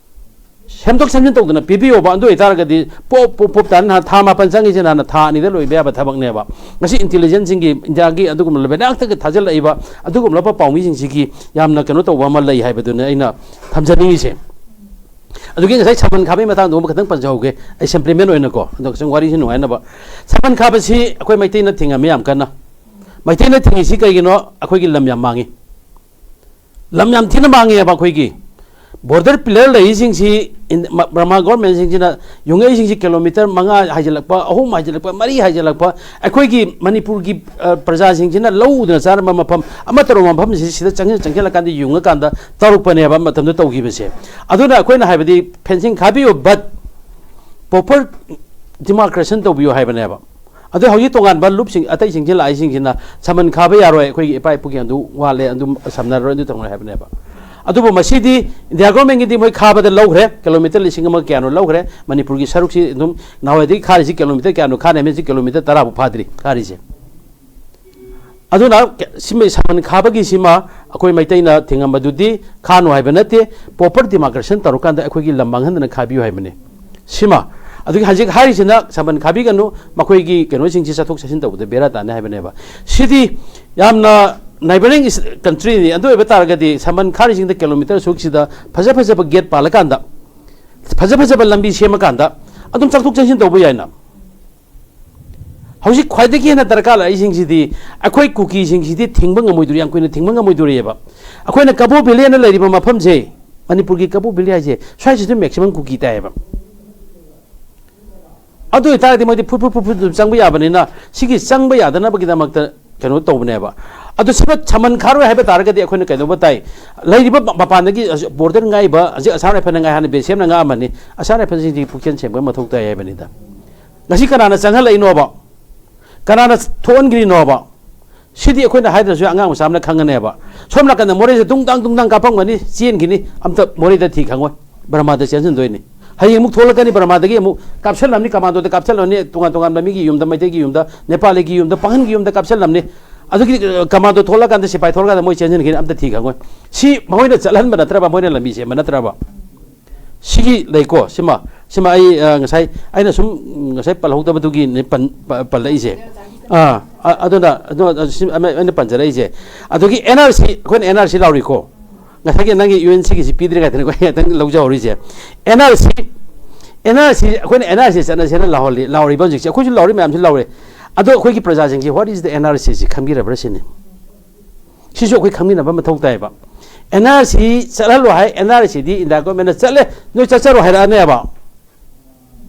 ꯁꯦꯝꯗꯣꯛ ꯁꯦꯝꯖꯤꯟ ꯇꯧꯗꯅ ꯄꯤꯕꯤꯌꯣꯕ꯫ ꯑꯗꯨ ꯑꯣꯏꯇꯥꯔꯒꯗꯤ ꯄꯣꯞ ꯄꯣꯞ ꯄꯣꯞ ꯇꯥꯅ ꯊꯥ ꯃꯥꯄꯟ ꯆꯪꯉꯤꯁꯦ ꯅꯍꯥꯟꯅ ꯊꯥ ꯑꯅꯤꯗ ꯂꯣꯏꯕ ꯌꯥꯕ ꯊꯕꯛꯅꯦꯕ꯫ ꯉꯁꯤ ꯏꯟꯇꯦꯂꯤꯖꯦꯟꯁꯁꯤꯡꯒꯤ, ꯏꯟꯗꯤꯌꯥꯒꯤ ꯑꯗꯨꯒꯨꯝꯕ ꯂꯩꯕꯥꯛꯇꯒꯤ ꯊꯥꯖꯤꯜꯂꯛꯏꯕ ꯑꯗꯨꯒꯨꯝꯂꯕ ꯄꯥꯎꯃꯤꯁꯤꯡꯁꯤꯒꯤ ꯌꯥꯝꯅ ꯀꯩꯅꯣ ꯇꯧꯕ ꯑꯃ ꯂꯩ ꯍꯥꯏꯕꯗꯨꯅꯦ ꯑꯩꯅ ꯊꯝꯖꯅꯤꯡꯉꯤꯁꯦ꯫ ꯑꯗꯨꯒꯤ ꯉꯁꯥꯏ ꯁꯃꯟ ꯈꯥꯕꯒꯤ ꯃꯇꯥꯡꯗꯣ ꯑꯃꯈꯛꯇꯪ ꯄꯟꯖꯍꯧꯒꯦ ꯑꯩ, ꯁꯦꯝꯄ꯭ꯂꯤꯃꯦꯟ ꯑꯣꯏꯅꯀꯣ, ꯑꯗꯣ ꯁꯨꯝ ꯋꯥꯔꯤꯁꯤ ꯅꯨꯡꯉꯥꯏꯅꯕ꯫ ꯁꯃꯟ ꯈꯥꯕꯁꯤ ꯑꯩꯈꯣꯏ ꯃꯩꯇꯩꯅ ꯊꯤꯡꯉꯝꯃꯤ ꯌꯥꯝ ꯀꯟꯅ꯫ ꯃꯩꯇꯩꯅ ꯊꯤꯡꯉꯤꯁꯤ ꯀꯩꯒꯤꯅꯣ? ꯑꯩꯈꯣꯏꯒꯤ ꯂꯝ ꯌꯥꯝ ꯃꯥꯡꯉꯤ꯫ ꯂꯝ ꯌꯥꯝ ꯊꯤꯅ ꯃꯥꯡꯉꯦꯕ ꯑꯩꯈꯣꯏꯒꯤ꯫ ꯕꯣꯔꯗꯔ ꯄꯤꯂꯔ ꯂꯩꯔꯤꯁꯤꯡꯁꯤ ꯏꯟ-, ꯃ-, ꯕꯔꯃꯥ ꯒꯣꯔꯃꯦꯟꯁꯤꯡꯁꯤꯅ ꯌꯨꯡꯉꯛꯏꯁꯤꯡꯁꯤ ꯀꯤꯂꯣꯃꯤꯇꯔ ꯃꯉꯥ ꯍꯥꯏꯖꯤꯜꯂꯛꯄ, ꯑꯍꯨꯝ ꯍꯥꯏꯖꯤꯜꯂꯛꯄ, ꯃꯔꯤ ꯍꯥꯏꯖꯤꯜꯂꯛꯄ, ꯑꯩꯈꯣꯏꯒꯤ ꯃꯅꯤꯄꯨꯔꯒꯤ, ꯑ, ꯄ꯭ꯔꯖꯥꯁꯤꯡꯁꯤꯅ ꯂꯧ ꯎꯗꯅ ꯆꯥꯔꯝꯕ ꯃꯐꯝ, ꯑꯃꯠꯇ ꯇꯧꯔꯝꯕ ꯃꯐꯝꯁꯤ ꯁꯤꯗ ꯆꯪꯁꯤꯜ-, ꯆꯪꯁꯤꯜꯂꯀꯥꯟꯗ ꯌꯨꯡꯉꯀꯥꯟꯗ ꯇꯧꯔꯛꯄꯅꯦꯕ ꯃꯇꯝꯗꯨ ꯇꯧꯈꯤꯕꯁꯦ꯫ ꯑꯗꯨꯅ ꯑꯩꯈꯣꯏꯅ ꯍꯥꯏꯕꯗꯤ fencing ꯈꯥꯕꯤꯌꯨ, but proper demarcation ꯇꯧꯕꯤꯌꯨ ꯍꯥꯏꯕꯅꯦꯕ꯫ ꯑꯗꯨ ꯍꯧꯖꯤꯛ ꯇꯣꯉꯥꯟꯕ ꯂꯨꯞꯁꯤꯡ ꯑꯇꯩꯁꯤꯡꯁꯤ ꯂꯥꯛꯏꯁꯤꯡꯁꯤꯅ ꯁꯃꯟ ꯈꯥꯕ ꯌꯥꯔꯣꯏ, ꯑꯩꯈꯣꯏꯒꯤ ꯏꯄꯥ ꯏꯄꯨꯒꯤ ꯑꯗꯨ ꯋꯥꯠꯂꯦ, ꯑꯗꯨꯝ ꯁꯝꯅꯔꯣꯏ, ꯑꯗꯨ ꯇꯧꯔꯣꯏ ꯍꯥꯏꯕꯅꯦꯕ꯫ ꯑꯗꯨꯕꯨ ꯃꯁꯤꯗꯤ ꯏꯟꯗꯤꯌꯥ ꯒꯣꯔꯃꯦꯟꯒꯤꯗꯤ ꯃꯣꯏ ꯈꯥꯕꯗ ꯂꯧꯈ꯭ꯔꯦ, ꯀꯤꯂꯣꯃꯤꯇꯔ ꯂꯤꯁꯤꯡ ꯑꯃ ꯀꯌꯥꯅꯣ ꯂꯧꯈ꯭ꯔꯦ꯫ ꯃꯅꯤꯄꯨꯔꯒꯤ ꯁꯔꯨꯛꯁꯤ ꯑꯗꯨꯝ ꯅꯍꯥꯟꯋꯥꯏꯗꯒꯤ ꯈꯥꯔꯤꯁꯤ ꯀꯤꯂꯣꯃꯤꯇꯔ ꯀꯌꯥꯅꯣ ꯈꯥꯔꯦ ꯍꯥꯏꯕꯁꯤ ꯀꯤꯂꯣꯃꯤꯇꯔ ꯇꯔꯥꯐꯥꯎ ꯐꯥꯗ꯭ꯔꯤ ꯈꯥꯔꯤꯁꯦ꯫ ꯑꯗꯨꯅ ꯀ-, ꯁꯤꯃ ꯁꯃꯟ ꯈꯥꯕꯒꯤ ꯁꯤꯃ ꯑꯩꯈꯣꯏ ꯃꯩꯇꯩꯅ ꯊꯤꯡꯉꯝꯕꯗꯨꯗꯤ ꯈꯥꯅꯨ ꯍꯥꯏꯕ ꯅꯠꯇꯦ, proper demarcation ꯇꯧꯔꯀꯥꯟꯗ ꯑꯩꯈꯣꯏꯒꯤ ꯂꯝ ꯃꯥꯡꯍꯟꯗꯅ ꯈꯥꯕꯤꯌꯨ ꯍꯥꯏꯕꯅꯤ꯫ ꯁꯤꯃ꯫ ꯑꯗꯨꯒꯤ ꯍꯧꯖꯤꯛ ꯍꯥꯏꯔꯤꯁꯤꯅ ꯁꯃꯟ ꯈꯥꯕꯤꯒꯅꯨ, ꯃꯈꯣꯏꯒꯤ ꯀꯩꯅꯣꯁꯤꯡꯁꯤ ꯆꯠꯊꯣꯛ ꯆꯠꯁꯤꯟ ꯇꯧꯕꯗ ꯕꯦꯔꯥ ꯇꯥꯅꯤ ꯍꯥꯏꯕꯅꯦꯕ꯫ ꯁꯤꯗꯤ ꯌꯥꯝꯅ neighbouring countryꯅꯤ꯫ ꯑꯗꯨ ꯑꯣꯏꯕ ꯇꯥꯔꯒꯗꯤ ꯁꯃꯟ ꯈꯥꯔꯤꯁꯤꯡꯗ ꯀꯤꯂꯣꯃꯤꯇꯔ ꯑꯁꯨꯛꯁꯤꯗ ꯐꯖ ꯐꯖꯕ gate ꯄꯥꯜꯂꯀꯥꯟꯗ, ꯐꯖ ꯐꯖꯕ ꯂꯝꯕꯤ ꯁꯦꯝꯃꯀꯥꯟꯗ ꯑꯗꯨꯝ ꯆꯠꯊꯣꯛ ꯆꯠꯁꯤꯟ ꯇꯧꯕ ꯌꯥꯏꯅ꯫ ꯍꯧꯖꯤꯛ ꯈ꯭ꯋꯥꯏꯗꯒꯤ ꯍꯦꯟꯅ ꯗꯔꯀꯥꯔ ꯂꯥꯛꯏꯁꯤꯡꯁꯤꯗꯤ ꯑꯩꯈꯣꯏ ꯀꯨꯀꯤꯁꯤꯡꯁꯤꯗꯤ ꯊꯤꯡꯕ ꯉꯝꯃꯣꯏꯗꯣꯔꯤ, ꯌꯥꯝ ꯀꯨꯏꯅ ꯊꯤꯡꯕ ꯉꯝꯃꯣꯏꯗꯣꯔꯤꯑꯕ꯫ ꯑꯩꯈꯣꯏꯅ ꯀꯕꯣ ꯚꯦꯂꯤ ꯍꯥꯏꯅ ꯂꯩꯔꯤꯕ ꯃꯐꯝꯁꯦ, ꯃꯅꯤꯄꯨꯔꯒꯤ ꯀꯕꯣ ꯚꯦꯂꯤ ꯍꯥꯏꯁꯦ, ꯁ꯭ꯋꯥꯏꯁꯤꯁꯨ maximum ꯀꯨꯀꯤ ꯇꯥꯏꯌꯦꯕ꯫ ꯑꯗꯨ ꯑꯣꯏꯇꯥꯔꯗꯤ ꯃꯣꯏꯗꯤ ꯐꯨꯠ ꯐꯨꯠ ꯐꯨꯠ ꯐꯨꯠ ꯑꯗꯨꯝ ꯆꯪꯕ ꯌꯥꯕꯅꯤꯅ, ꯁꯤꯒꯤ ꯆꯪꯕ ꯌꯥꯗꯅꯕꯒꯤꯗꯃꯛꯇ ꯀꯩꯅꯣ ꯇꯧꯕꯅꯦꯕ꯫ ꯑꯗꯨ ꯁꯤꯃ ꯁꯃꯟ ꯈꯥꯔꯣꯏ ꯍꯥꯏꯕ ꯇꯥꯔꯒꯗꯤ ꯑꯩꯈꯣꯏꯅ ꯀꯩꯗꯧꯕ ꯇꯥꯏ? ꯂꯩꯔꯤꯕ ꯃ-, ꯃꯄꯥꯟꯗꯒꯤ ꯍꯧꯖꯤꯛ border ꯉꯥꯛꯏꯕ, ꯍꯧꯖꯤꯛ ꯑꯁꯥꯝ ꯔꯥꯏꯐꯜꯅ ꯉꯥꯏ, ꯍꯥꯟꯅ ꯕꯤ ꯑꯦꯁ ꯑꯦꯐꯅ ꯉꯥꯛꯑꯝꯃꯅꯤ, ꯑꯁꯥꯝ ꯔꯥꯏꯐꯜꯁꯤꯡꯁꯤ ꯄꯨꯛꯆꯦꯜ ꯁꯦꯡꯕ ꯃꯊꯧ ꯇꯥꯏ ꯍꯥꯏꯕꯅꯤꯗ꯫ ꯉꯁꯤ ꯀꯅꯥꯅ ꯆꯪꯍꯜꯂꯛꯏꯅꯣꯕ? ꯀꯅꯥꯅ ꯊꯣꯛꯍꯟꯈ꯭ꯔꯤꯅꯣꯕ? ꯁꯤꯗꯤ ꯑꯩꯈꯣꯏꯅ ꯍꯥꯏꯗ꯭ꯔꯁꯨ ꯑꯉꯥꯡ ꯃꯆꯥ ꯑꯃꯅ ꯈꯪꯒꯅꯦꯕ꯫ ꯁꯣꯝ ꯅꯥꯀꯟꯗ ꯃꯣꯔꯦꯁꯦ ꯇꯨꯡ ꯇꯥꯡ ꯇꯨꯡ ꯇꯥꯡ ꯀꯥꯞꯄꯝꯒꯅꯤ, ꯆꯦꯟꯈꯤꯅꯤ, ꯑꯝꯇ ꯃꯣꯔꯦꯗ ꯊꯤ ꯈꯪꯉꯣꯏ꯫ ꯕꯔꯃꯥꯗ ꯆꯦꯟꯁꯤꯟꯗꯣꯏꯅꯤ꯫ ꯍꯌꯦꯡ ꯑꯃꯨꯛ ꯊꯣꯛꯂꯛꯀꯅꯤ, ꯕꯔꯃꯥꯗꯒꯤ ꯑꯃꯨꯛ ꯀꯥꯞꯁꯤꯜꯂꯝꯅꯤ, ꯀꯃꯥꯟꯗꯣꯗ ꯀꯥꯞꯁꯤꯜꯂꯝꯅꯤ, ꯇꯣꯉꯥꯟ ꯇꯣꯉꯥꯟꯕ ꯃꯤꯒꯤ ꯌꯨꯝꯗ, ꯃꯩꯇꯩꯒꯤ ꯌꯨꯝꯗ, ꯅꯦꯄꯥꯂꯤꯒꯤ ꯌꯨꯝꯗ, ꯄꯥꯡꯒꯟꯒꯤ ꯌꯨꯝꯗ ꯀꯥꯞꯁꯤꯜꯂꯝꯅꯤ꯫ ꯑꯗꯨꯒꯤ, ꯑ, ꯀꯃꯥꯟꯗꯣ ꯊꯣꯛꯂꯛꯀꯥꯟꯗ, ꯁꯤꯐꯥꯏ ꯊꯣꯛꯂꯛꯀꯥꯟꯗ ꯃꯣꯏ ꯆꯦꯟꯁꯤꯟꯈꯤꯅꯤ, ꯑꯝꯇ ꯊꯤ ꯈꯪꯉꯣꯏ꯫ ꯁꯤ ꯃꯈꯣꯏꯅ ꯆꯠꯍꯟꯕ ꯅꯠꯇ꯭ꯔꯕ, ꯃꯣꯏꯅ ꯂꯝꯕꯤ ꯁꯦꯝꯕ ꯅꯠꯇ꯭ꯔꯕ? ꯁꯤꯒꯤ ꯂꯩꯀꯣ, ꯁꯤꯃ, ꯁꯤꯃ ꯑꯩ, ꯑ, ꯉꯁꯥꯏ ꯑꯩꯅ ꯁꯨꯝ, ꯎꯝ, ꯉꯁꯥꯏ ꯄꯜꯍꯧꯗꯕꯗꯨꯒꯤꯅꯦ ꯄꯟ-, ꯄ-, ꯄꯜꯂꯛꯏꯁꯦ꯫ ꯑꯥ, ꯑ-, ꯑꯗꯨꯅ, ꯑꯗꯨ, ꯑ, ꯁꯤ ꯑꯃ ꯑꯩꯅ ꯄꯟꯖꯔꯛꯏꯁꯦ꯫ ꯑꯗꯨꯒꯤ ꯑꯦꯟ ꯑꯥꯔ ꯁꯤ, ꯑꯩꯈꯣꯏꯅ ꯑꯦꯟ ꯑꯥꯔ ꯁꯤ ꯂꯥꯎꯔꯤꯀꯣ꯫ ꯉꯁꯥꯏꯒꯤ ꯅꯪꯒꯤ ꯌꯨ ꯑꯦꯟ ꯁꯤꯒꯤꯁꯤ ꯄꯤꯗ꯭ꯔꯤꯉꯩꯗꯅꯤꯀꯣ ꯑꯩ ꯉꯥꯛꯇꯪ ꯂꯧꯖꯍꯧꯔꯤꯁꯦ꯫ N R C, N R C ꯑꯩꯈꯣꯏꯅ ꯑꯦꯟ ꯑꯥꯔ ꯁꯤ ꯆꯠꯅꯁꯦꯅ ꯂꯥꯎꯍꯜꯂꯤ, ꯂꯥꯎꯔꯤꯕ ꯍꯧꯖꯤꯛꯁꯦ꯫ ꯑꯩꯈꯣꯏꯁꯨ ꯂꯥꯎꯔꯤ, ꯃꯌꯥꯝꯁꯨ ꯂꯥꯎꯔꯦ꯫ ꯑꯗꯣ ꯑꯩꯈꯣꯏꯒꯤ ꯄ꯭ꯔꯖꯥꯁꯤꯡꯁꯤ what is the N R C ꯁꯤ ꯈꯪꯕꯤꯔꯕ꯭ꯔꯥ ꯁꯤꯅꯤ꯫ ꯁꯤꯁꯨ ꯑꯩꯈꯣꯏ ꯈꯪꯃꯤꯟꯅꯕ ꯃꯊꯧ ꯇꯥꯏꯌꯦꯕ꯫ ꯑꯦꯟ ꯑꯥꯔ ꯁꯤ ꯆꯠꯍꯜꯂꯣ ꯍꯥꯏ, ꯑꯦꯟ ꯑꯥꯔ ꯁꯤꯗꯤ ꯏꯟꯗꯤꯌꯥ ꯒꯣꯔꯃꯦꯟꯅ ꯆꯠꯂꯦ, ꯅꯣꯏ ꯆꯠꯆꯔꯣ ꯍꯥꯏꯔꯛꯑꯅꯦꯕ꯫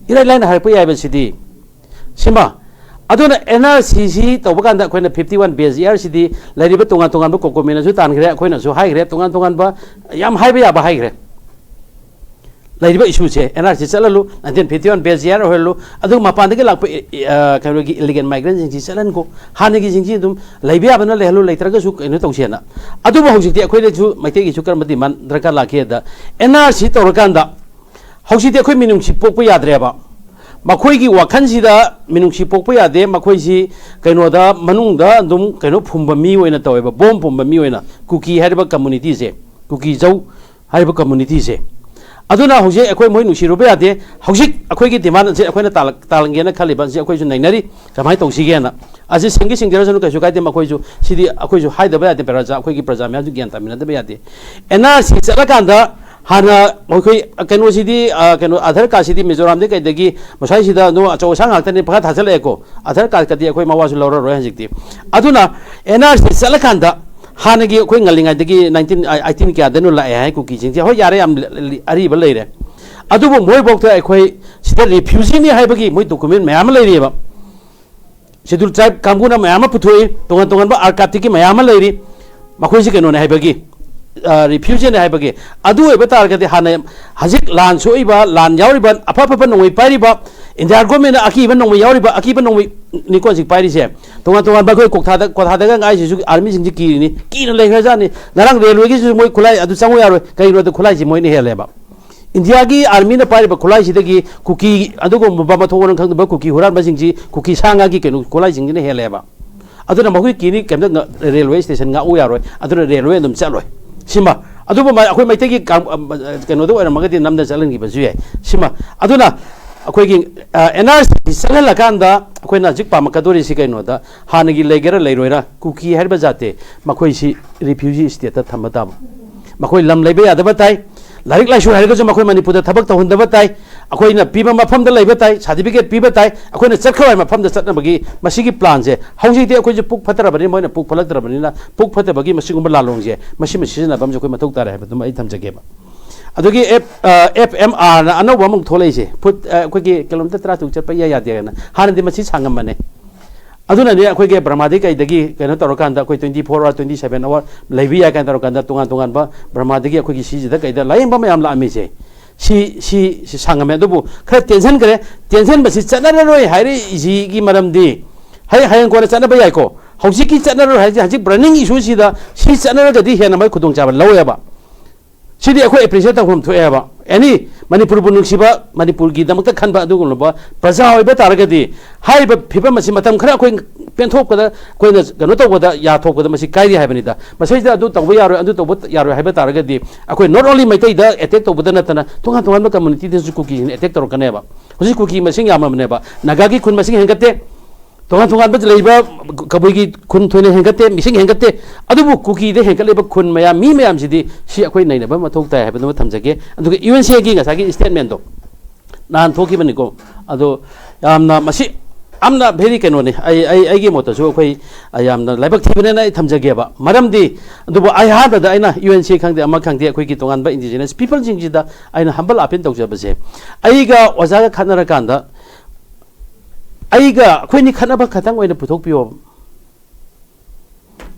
ꯏꯔꯥꯏ ꯂꯥꯏꯅ ꯍꯥꯏꯔꯛꯄ ꯌꯥꯏꯕ ꯁꯤꯗꯤ꯫ ꯁꯤꯃ꯫ ꯑꯗꯨꯅ ꯑꯦꯟ ꯑꯥꯔ ꯁꯤꯁꯤ ꯇꯧꯕ ꯀꯥꯟꯗ ꯑꯩꯈꯣꯏꯅ fifty one base year ꯁꯤꯗꯤ ꯂꯩꯔꯤꯕ ꯇꯣꯉꯥꯟ ꯇꯣꯉꯥꯟꯕ ꯀꯣꯀꯣꯃꯤꯅꯁꯨ ꯇꯥꯟꯈ꯭ꯔꯦ, ꯑꯩꯈꯣꯏꯅꯁꯨ ꯍꯥꯏꯈ꯭ꯔꯦ, ꯇꯣꯉꯥꯟ ꯇꯣꯉꯥꯟꯕ ꯌꯥꯝ ꯍꯥꯏꯕ ꯌꯥꯕ ꯍꯥꯏꯈ꯭ꯔꯦ꯫ ꯂꯩꯔꯤꯕ ꯏꯁꯨꯁꯦ, ꯑꯦꯟ ꯑꯥꯔ ꯁꯤ ꯆꯠꯍꯜꯂꯨ, nineteen fifty one base year ꯑꯣꯏꯍꯜꯂꯨ, ꯑꯗꯨꯒ ꯃꯄꯥꯟꯗꯒꯤ ꯂꯥꯛꯄ, ꯑ, ꯀꯩꯅꯣꯒꯤ ꯏꯂꯤꯒꯦꯜ ꯃꯥꯏꯒ꯭ꯔꯦꯟꯁꯤꯡꯁꯤ ꯆꯠꯍꯟꯈꯣ, ꯍꯥꯟꯅꯒꯤꯁꯤꯡꯁꯤ ꯑꯗꯨꯝ ꯂꯩꯕ ꯌꯥꯕꯅ ꯂꯩꯍꯜꯂꯨ, ꯂꯩꯇ꯭ꯔꯒꯁꯨ ꯀꯩꯅꯣ ꯇꯧꯁꯦꯅ꯫ ꯑꯗꯨꯕꯨ ꯍꯧꯖꯤꯛꯇꯤ ꯑꯩꯈꯣꯏꯗꯁꯨ ꯃꯩꯇꯩꯒꯤꯁꯨ ꯀꯔꯝꯕ ꯗꯤꯃꯥꯟ ꯗꯔꯀꯥꯔ ꯂꯥꯛꯀꯦꯗ, ꯑꯦꯟ ꯑꯥꯔ ꯁꯤ ꯇꯧꯔꯀꯥꯟꯗ ꯍꯧꯖꯤꯛꯇꯤ ꯑꯩꯈꯣꯏ ꯃꯤꯅꯨꯡꯁꯤ ꯄꯣꯛꯄ ꯌꯥꯗ꯭ꯔꯦꯕ꯫ ꯃꯈꯣꯏꯒꯤ ꯋꯥꯈꯜꯁꯤꯗ ꯃꯤꯅꯨꯡꯁꯤ ꯄꯣꯛꯄ ꯌꯥꯗꯦ, ꯃꯈꯣꯏꯁꯤ ꯀꯩꯅꯣꯗ ꯃꯅꯨꯡꯗ ꯑꯗꯨꯝ ꯀꯩꯅꯣ ꯐꯨꯝꯕ ꯃꯤ ꯑꯣꯏꯅ ꯇꯧꯋꯦꯕ, ꯕꯣꯝ ꯐꯨꯝꯕ ꯃꯤ ꯑꯣꯏꯅ, ꯀꯨꯀꯤ ꯍꯥꯏꯔꯤꯕ ꯀꯝꯃꯨꯅꯤꯇꯤꯁꯦ, ꯀꯨꯀꯤ ꯖꯧ ꯍꯥꯏꯔꯤꯕ ꯀꯝꯃꯨꯅꯤꯇꯤꯁꯦ꯫ ꯑꯗꯨꯅ ꯍꯧꯖꯤꯛ ꯑꯩꯈꯣꯏ ꯃꯣꯏ ꯅꯨꯡꯁꯤꯔꯨꯕ ꯌꯥꯗꯦ꯫ ꯍꯧꯖꯤꯛ ꯑꯩꯈꯣꯏꯒꯤ ꯗꯤꯃꯥꯟ ꯑꯁꯤ ꯑꯩꯈꯣꯏꯅ ꯇꯥꯜꯂꯛ-, ꯇꯥꯜꯂꯟꯒꯦꯅ ꯈꯜꯂꯤꯕ ꯑꯁꯤ ꯑꯩꯈꯣꯏꯁꯨ ꯅꯩꯅꯔꯤ꯫ ꯀꯃꯥꯏꯅ ꯇꯧꯁꯤꯒꯦꯅ꯫ ꯑꯁꯤ ꯁꯤꯡꯒꯤ ꯁꯤꯡꯖꯔꯁꯅꯨ, ꯀꯩꯁꯨ ꯀꯥꯏꯗꯦ꯫ ꯃꯈꯣꯏꯁꯨ ꯁꯤꯗꯤ ꯑꯩꯈꯣꯏꯁꯨ ꯍꯥꯏꯗꯕ ꯌꯥꯗꯦ, ꯄ꯭ꯔꯖꯥ, ꯑꯩꯈꯣꯏꯒꯤ ꯄ꯭ꯔꯖꯥ ꯃꯌꯥꯝꯁꯨ ꯒ꯭ꯌꯥꯟ ꯇꯥꯃꯤꯟꯅꯗꯕ ꯌꯥꯗꯦ꯫ ꯑꯦꯟ ꯑꯥꯔ ꯁꯤ ꯆꯠꯂꯀꯥꯟꯗ ꯍꯥꯟꯅ ꯑꯩꯈꯣꯏ ꯀꯩꯅꯣꯁꯤꯗꯤ, ꯑ, ꯀꯩꯅꯣ, ꯑꯙꯥꯔ ꯀꯥꯔꯗꯁꯤꯗꯤ ꯃꯤꯖꯣꯔꯥꯝꯗꯒꯤ ꯀꯩꯗꯒꯤ ꯃꯁ꯭ꯋꯥꯏꯁꯤꯗ ꯑꯗꯨꯝ ꯑꯆꯧ ꯑꯁꯥꯡ ꯉꯥꯛꯇꯅꯤ ꯄꯪꯊꯥ ꯊꯥꯖꯤꯜꯂꯛꯑꯦꯀꯣ꯫ ꯑꯙꯥꯔ ꯀꯥꯔꯗꯀꯗꯤ ꯑꯩꯈꯣꯏ ꯃꯋꯥꯁꯨ ꯂꯧꯔꯔꯣꯏ ꯍꯧꯖꯤꯛꯇꯤ꯫ ꯑꯗꯨꯅ ꯑꯦꯟ ꯑꯥꯔ ꯁꯤ ꯆꯠꯂꯀꯥꯟꯗ ꯍꯥꯟꯅꯒꯤ ꯑꯩꯈꯣꯏ ꯉꯜꯂꯤꯉꯩꯗꯒꯤ ꯅꯥꯏꯟꯇꯤꯟ, ꯑꯩꯠꯇꯤꯟ ꯀꯌꯥꯗꯅꯣ ꯂꯥꯛꯑꯦ ꯍꯥꯏ ꯀꯨꯀꯤꯁꯤꯡꯁꯦ꯫ ꯍꯣꯏ, ꯌꯥꯔꯦ, ꯌꯥꯝ ꯂꯤ-, ꯂꯤ-, ꯑꯔꯤꯕ ꯂꯩꯔꯦ꯫ ꯑꯗꯨꯕꯨ ꯃꯣꯏꯐꯥꯎꯗ ꯑꯩꯈꯣꯏ ꯁꯤꯗ ꯔꯤꯐ꯭ꯌꯨꯖꯤꯅꯤ ꯍꯥꯏꯕꯒꯤ ꯃꯣꯏ ꯗꯣꯀꯨꯃꯦꯟ ꯃꯌꯥꯝ ꯑꯃ ꯂꯩꯔꯤꯑꯕ꯫ ꯁꯦꯗꯨꯜ ꯇ꯭ꯔꯥꯏꯕ ꯀꯥꯡꯕꯨꯅ ꯃꯌꯥꯝ ꯑꯃ ꯄꯨꯊꯣꯛꯏ, ꯇꯣꯉꯥꯟ ꯇꯣꯉꯥꯟꯕ ꯑꯥꯔꯀꯥꯏꯕꯇꯒꯤ ꯃꯌꯥꯝ ꯑꯃ ꯂꯩꯔꯤ꯫ ꯃꯈꯣꯏꯁꯤ ꯀꯩꯅꯣꯅꯦ ꯍꯥꯏꯕꯒꯤ, ꯑ, ꯔꯤꯐ꯭ꯌꯨꯖꯤꯅꯦ ꯍꯥꯏꯕꯒꯤ꯫ ꯑꯗꯨ ꯑꯣꯏꯕ ꯇꯥꯔꯒꯗꯤ ꯍꯥꯟꯅ ꯍꯧꯖꯤꯛ ꯂꯥꯟ ꯁꯣꯛꯏꯕ, ꯂꯥꯟ ꯌꯥꯎꯔꯤꯕ, ꯑꯐ ꯑꯐꯕ ꯅꯣꯡꯃꯩ ꯄꯥꯏꯔꯤꯕ, ꯏꯟꯗꯤꯌꯥ ꯒꯣꯔꯃꯦꯟꯅ ꯑꯀꯤꯕ ꯅꯣꯡꯃꯩ ꯌꯥꯎꯔꯤꯕ, ꯑꯀꯤꯕ ꯅꯣꯡꯃꯩꯅꯤꯀꯣ ꯍꯧꯖꯤꯛ ꯄꯥꯏꯔꯤꯁꯦ꯫ ꯇꯣꯉꯥꯟ ꯇꯣꯉꯥꯟꯕ ꯑꯩꯈꯣꯏ ꯀꯣꯊꯥꯗ, ꯀꯣꯊꯥꯗꯒ ꯉꯥꯏꯁꯤꯁꯨ ꯑꯥꯔꯃꯤꯁꯤꯡꯁꯤ ꯀꯤꯔꯤꯅꯤ, ꯀꯤꯅ ꯂꯩꯈ꯭ꯔꯖꯥꯠꯅꯤ꯫ ꯉꯔꯥꯡ ꯔꯦꯜꯋꯦꯒꯤꯁꯨ ꯃꯣꯏ ꯈꯨꯠꯂꯥꯏ ꯑꯗꯨ ꯆꯪꯉꯨ ꯌꯥꯔꯣꯏ, ꯀꯩꯒꯤꯅꯣꯗ ꯈꯨꯠꯂꯥꯏꯁꯤ ꯃꯣꯏꯅ ꯍꯦꯜꯂꯦꯕ꯫ ꯏꯟꯗꯤꯌꯥꯒꯤ ꯑꯥꯔꯃꯤꯅ ꯄꯥꯏꯔꯤꯕ ꯈꯨꯠꯂꯥꯏꯁꯤꯗꯒꯤ ꯀꯨꯀꯤ, ꯑꯗꯨꯒꯨꯝꯕ ꯃꯊꯣꯡ ꯃꯔꯝ ꯈꯪꯗꯕ ꯀꯨꯀꯤ ꯍꯨꯔꯥꯟꯕꯁꯤꯡꯁꯤ, ꯀꯨꯀꯤ ꯁꯥ ꯉꯥꯒꯤ ꯀꯩꯅꯣ ꯈꯨꯠꯂꯥꯏꯁꯤꯡꯁꯤꯅ ꯍꯦꯜꯂꯦꯕ꯫ ꯑꯗꯨꯅ ꯃꯈꯣꯏ ꯀꯤꯅꯤ, ꯀꯩꯝꯇ ꯉ-, ꯔꯦꯜꯋꯦ ꯁ꯭ꯇꯦꯁꯟ ꯉꯥꯛꯎ ꯌꯥꯔꯣꯏ, ꯑꯗꯨꯅ ꯔꯦꯜꯋꯦ ꯑꯗꯨꯝ ꯆꯠꯂꯣꯏ꯫ ꯁꯤꯃ꯫ ꯑꯗꯨꯕꯨ ꯃ-, ꯑꯩꯈꯣꯏ ꯃꯩꯇꯩꯒꯤ ꯀꯥꯡ-, ꯑ, ꯀꯩꯅꯣꯗ ꯑꯣꯏꯔꯝꯃꯒꯗꯤ ꯅꯝꯗ ꯆꯠꯍꯟꯈꯤꯕꯁꯨ ꯌꯥꯏ꯫ ꯁꯤꯃ꯫ ꯑꯗꯨꯅ ꯑꯩꯈꯣꯏꯒꯤ, ꯑ, ꯑꯦꯟ ꯑꯥꯔ ꯁꯤ ꯆꯠꯍꯜꯂꯀꯥꯟꯗ ꯑꯩꯈꯣꯏꯅ ꯍꯧꯖꯤꯛ ꯄꯥꯝꯃꯛꯀꯗꯣꯔꯤꯁꯤ ꯀꯩꯅꯣꯗ, ꯍꯥꯟꯅꯒꯤ ꯂꯩꯒꯦꯔꯥ ꯂꯩꯔꯣꯏꯔꯥ, ꯀꯨꯀꯤ ꯍꯥꯏꯔꯤꯕ ꯖꯥꯠꯇꯤ ꯃꯈꯣꯏꯁꯤ ꯔꯤꯐ꯭ꯌꯨꯖꯤ ꯁ꯭ꯇꯦꯠꯇ ꯊꯝꯕ ꯇꯥꯕ꯫ ꯃꯈꯣꯏ ꯂꯝ ꯂꯩꯕ ꯌꯥꯗꯕ ꯇꯥꯏ, ꯂꯥꯏꯔꯤꯛ ꯂꯥꯏꯁꯨ ꯍꯩꯔꯒꯁꯨ ꯃꯈꯣꯏ ꯃꯅꯤꯄꯨꯔꯗ ꯊꯕꯛ ꯇꯧꯍꯟꯗꯕ ꯇꯥꯏ, ꯑꯩꯈꯣꯏꯅ ꯄꯤꯕ ꯃꯐꯝꯗ ꯂꯩꯕ ꯇꯥꯏ, ꯁꯥꯔꯇꯤꯐꯤꯀꯦꯠ ꯄꯤꯕ ꯇꯥꯏ, ꯑꯩꯈꯣꯏꯅ ꯆꯠꯈ꯭ꯔꯕ ꯃꯐꯝꯗ ꯆꯠꯅꯕꯒꯤ ꯃꯁꯤꯒꯤ ꯄ꯭ꯂꯥꯟꯁꯦ ꯍꯧꯖꯤꯛꯇꯤ ꯑꯩꯈꯣꯏꯁꯨ ꯄꯨꯛ ꯐꯠꯇ꯭ꯔꯕꯅꯤꯅ, ꯃꯣꯏꯅ ꯄꯨꯛ ꯐꯠꯂꯛꯇ꯭ꯔꯕꯅꯤꯅ, ꯄꯨꯛ ꯐꯠꯇꯕꯒꯤ ꯃꯁꯤꯒꯨꯝꯕ ꯂꯥꯂꯣꯡꯁꯦ ꯃꯁꯤꯃ ꯁꯤꯖꯤꯟꯅꯕ ꯑꯃꯁꯨ ꯑꯩꯈꯣꯏ ꯃꯊꯧ ꯇꯥꯔꯦ ꯍꯥꯏꯕꯗꯨꯃ ꯑꯩ ꯊꯝꯖꯒꯦꯕ꯫ ꯑꯗꯨꯒꯤ ꯑꯦꯐ, ꯑ, ꯑꯦꯐ ꯑꯦꯝ ꯑꯥꯔꯅ ꯑꯅꯧꯕ ꯑꯃꯨꯛ ꯊꯣꯛꯂꯛꯏꯁꯦ, ꯐꯨꯠ, ꯑ, ꯑꯩꯈꯣꯏꯒꯤ ꯀꯤꯂꯣꯃꯤꯇꯔ ꯇꯔꯥ ꯇꯔꯨꯛ ꯆꯠꯄ ꯏꯌꯥ ꯌꯥꯗꯦ ꯍꯥꯏꯅ꯫ ꯍꯥꯟꯅꯗꯤ ꯃꯁꯤ ꯁꯥꯡꯉꯝꯕꯅꯦ꯫ ꯑꯗꯨꯅꯅꯦ ꯑꯩꯈꯣꯏꯒꯤ ꯕꯔꯃꯥꯗꯒꯤ ꯀꯩꯗꯒꯤ ꯀꯩꯅꯣ ꯇꯧꯔꯀꯥꯟꯗ ꯑꯩꯈꯣꯏ twenty four hour, twenty seven hour ꯂꯩꯕ ꯌꯥꯏ ꯀꯥꯏꯅ ꯇꯧꯔꯀꯥꯟꯗ ꯇꯣꯉꯥꯟ ꯇꯣꯉꯥꯟꯕ ꯕꯔꯃꯥꯗꯒꯤ ꯑꯩꯈꯣꯏꯒꯤ ꯁꯤꯁꯤꯗ ꯀꯩꯗ ꯂꯥꯌꯦꯡꯕ ꯃꯌꯥꯝ ꯂꯥꯛꯑꯝꯃꯤꯁꯦ꯫ ꯁꯤ ꯁꯤ ꯁꯤ ꯁꯥꯡꯉꯝꯃꯦ꯫ ꯑꯗꯨꯕꯨ ꯈꯔ ꯇꯦꯟꯁꯤꯟꯈ꯭ꯔꯦ꯫ ꯇꯦꯟꯁꯤꯟꯕꯁꯤ ꯆꯠꯅꯔꯔꯣꯏ ꯍꯥꯏꯔꯛꯏꯁꯤꯒꯤ ꯃꯔꯝꯗꯤ, ꯍꯌꯦꯡ ꯍꯌꯦꯡ ꯀꯣꯟꯅ ꯆꯠꯅꯕ ꯌꯥꯏꯀꯣ꯫ ꯍꯧꯖꯤꯛꯀꯤ ꯆꯠꯅꯔꯔꯣꯏ ꯍꯥꯏꯁꯦ, ꯍꯧꯖꯤꯛ ꯕꯔꯅꯤꯡ ꯏꯁꯨꯁꯤꯗ ꯁꯤ ꯆꯠꯅꯔꯒꯗꯤ ꯍꯦꯟꯅ ꯃꯣꯏ ꯈꯨꯗꯣꯡꯆꯥꯕ ꯂꯧꯋꯦꯕ꯫ ꯁꯤꯗꯤ ꯑꯩꯈꯣꯏ ꯑꯦꯄ꯭ꯔꯤꯁꯤꯌꯦꯠ ꯇꯧꯐꯝ ꯊꯣꯛꯑꯦꯕ꯫ ꯑꯦꯅꯤ ꯃꯅꯤꯄꯨꯔꯕꯨ ꯅꯨꯡꯁꯤꯕ, ꯃꯅꯤꯄꯨꯔꯒꯤꯗꯃꯛꯇ ꯈꯟꯕ ꯑꯗꯨꯒꯨꯝꯂꯕ ꯄ꯭ꯔꯖꯥ ꯑꯣꯏꯕ ꯇꯥꯔꯒꯗꯤ, ꯍꯥꯏꯔꯤꯕ ꯐꯤꯕꯝ ꯑꯁꯤ ꯃꯇꯝ ꯈꯔ ꯑꯩꯈꯣꯏ ꯄꯦꯟꯊꯣꯛꯄꯗ, ꯑꯩꯈꯣꯏꯅ ꯀꯩꯅꯣ ꯇꯧꯕꯗ ꯌꯥꯊꯣꯛꯄꯗ ꯃꯁꯤ ꯀꯥꯏꯔꯤ ꯍꯥꯏꯕꯅꯤꯗ꯫ ꯃꯁꯤꯗ ꯑꯗꯨ ꯇꯧꯕ ꯌꯥꯔꯣꯏ, ꯑꯗꯨ ꯇꯧꯕ ꯌꯥꯔꯣꯏ ꯍꯥꯏꯕ ꯇꯥꯔꯒꯗꯤ, ꯑꯩꯈꯣꯏ not only ꯃꯩꯇꯩꯗ ꯑꯦꯇꯦꯛ ꯇꯧꯕꯗ ꯅꯠꯇꯅ ꯇꯣꯉꯥꯟ ꯇꯣꯉꯥꯟꯕ ꯀꯝꯃꯨꯅꯤꯇꯤꯗꯁꯨ ꯀꯨꯀꯤꯁꯤꯡꯅ ꯑꯦꯇꯦꯛ ꯇꯧꯔꯛꯀꯅꯦꯕ꯫ ꯍꯧꯖꯤꯛ ꯀꯨꯀꯤ ꯃꯁꯤꯡ ꯌꯥꯝꯃꯕꯅꯦꯕ꯫ ꯅꯥꯒꯥꯒꯤ ꯈꯨꯟ ꯃꯁꯤꯡ ꯍꯦꯟꯒꯠꯇꯦ, ꯇꯣꯉꯥꯟ ꯇꯣꯉꯥꯟꯕ ꯂꯩꯔꯤꯕ ꯀꯕꯨꯏꯒꯤ ꯈꯨꯟ ꯊꯣꯏꯅ ꯍꯦꯟꯒꯠꯇꯦ, ꯃꯤꯁꯤꯡ ꯍꯦꯟꯒꯠꯇꯦ꯫ ꯑꯗꯨꯕꯨ ꯀꯨꯀꯤꯗ ꯍꯦꯟꯒꯠꯂꯤꯕ ꯈꯨꯟ ꯃꯌꯥꯝ, ꯃꯤ ꯃꯌꯥꯝꯁꯤꯗꯤ ꯁꯤ ꯑꯩꯈꯣꯏ ꯅꯩꯅꯕ ꯃꯊꯧ ꯇꯥꯏ ꯍꯥꯏꯕꯗꯨꯃ ꯊꯝꯖꯒꯦ꯫ ꯑꯗꯨꯒ ꯌꯨ ꯑꯦꯟ ꯁꯤꯒꯤ ꯉꯁꯥꯏꯒꯤ ꯁ꯭ꯇꯦꯠꯃꯦꯟꯗꯣ ꯅꯍꯥꯟ ꯊꯣꯛꯈꯤꯕꯅꯤꯀꯣ꯫ ꯑꯗꯣ ꯌꯥꯝꯅ ꯃꯁꯤ ꯌꯥꯝꯅ ꯚꯦꯔꯤ ꯀꯩꯅꯣꯅꯤ꯫ ꯑꯩ ꯑꯩ ꯑꯩꯒꯤ ꯃꯣꯠꯇꯁꯨ ꯑꯩꯈꯣꯏ, ꯑ, ꯌꯥꯝꯅ ꯂꯥꯏꯕꯛ ꯊꯤꯕꯅꯦꯅ ꯑꯩ ꯊꯝꯖꯒꯦꯕ꯫ ꯃꯔꯝꯗꯤ ꯑꯗꯨꯕꯨ ꯑꯩ ꯑꯍꯥꯟꯕꯗ ꯑꯩꯅ ꯌꯨ ꯑꯦꯟ ꯁꯤ ꯈꯪꯗꯦ, ꯑꯃ ꯈꯪꯗꯦ, ꯑꯩꯈꯣꯏꯒꯤ ꯇꯣꯉꯥꯟꯕ ꯏꯟꯗꯤꯖꯤꯅꯁ ꯄꯤꯄꯜꯁꯤꯡꯁꯤꯗ ꯑꯩꯅ ꯍꯝꯕꯜ ꯑꯄꯤꯜ ꯇꯧꯖꯕꯁꯦ, ꯑꯩꯒ ꯑꯣꯖꯥꯒ ꯈꯠꯅꯔꯀꯥꯟꯗ ꯑꯩꯒ ꯑꯩꯈꯣꯏꯅꯤ ꯈꯠꯅꯕ ꯈꯛꯇꯪ ꯑꯣꯏꯅ ꯄꯨꯊꯣꯛꯄꯤꯌꯣ꯫